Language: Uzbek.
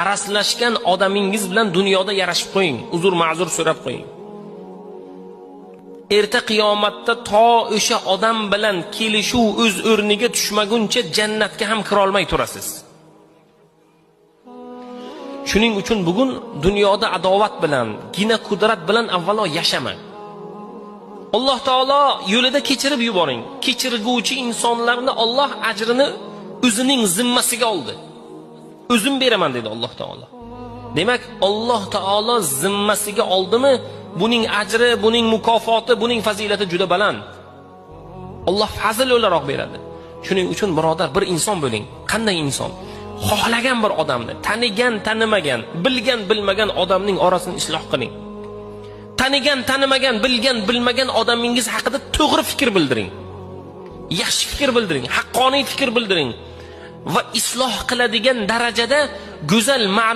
Araslashgan odamingiz bilan dunyoda yarashib qo'ying, uzr ma'zur so'rab qo'ying. Erta qiyomatda to o'sha odam bilan kelishuv o'z o'rniga tushmaguncha jannatga ham kirolmay turasiz. Shuning uchun bugun dunyoda adovat bilan, gina qudrat bilan avvalo yashamang. Alloh taolo yo'lida kechirib yuboring. Kechirguvchi insonlarni Alloh ajrini o'zining zimmasiga oldi. O'zim beraman dedi Alloh taolo. Demak, Alloh taolo zimmasiga oldimi, buning ajri, buning mukofoti, buning fazilati juda baland. Alloh fazil o'laroq beradi. Shuning uchun birodar, bir inson bo'ling. Qanday inson? Xohlagan bir odamni, tanigan, tanimagan, bilgan, bilmagan odamning orasini isloh qiling. Tanigan, tanimagan, bilgan, bilmagan odamingiz haqida to'g'ri fikr bildiring. Yaxshi fikr bildiring, haqqoniy fikr bildiring va isloh qiladigan darajada go'zal ma'no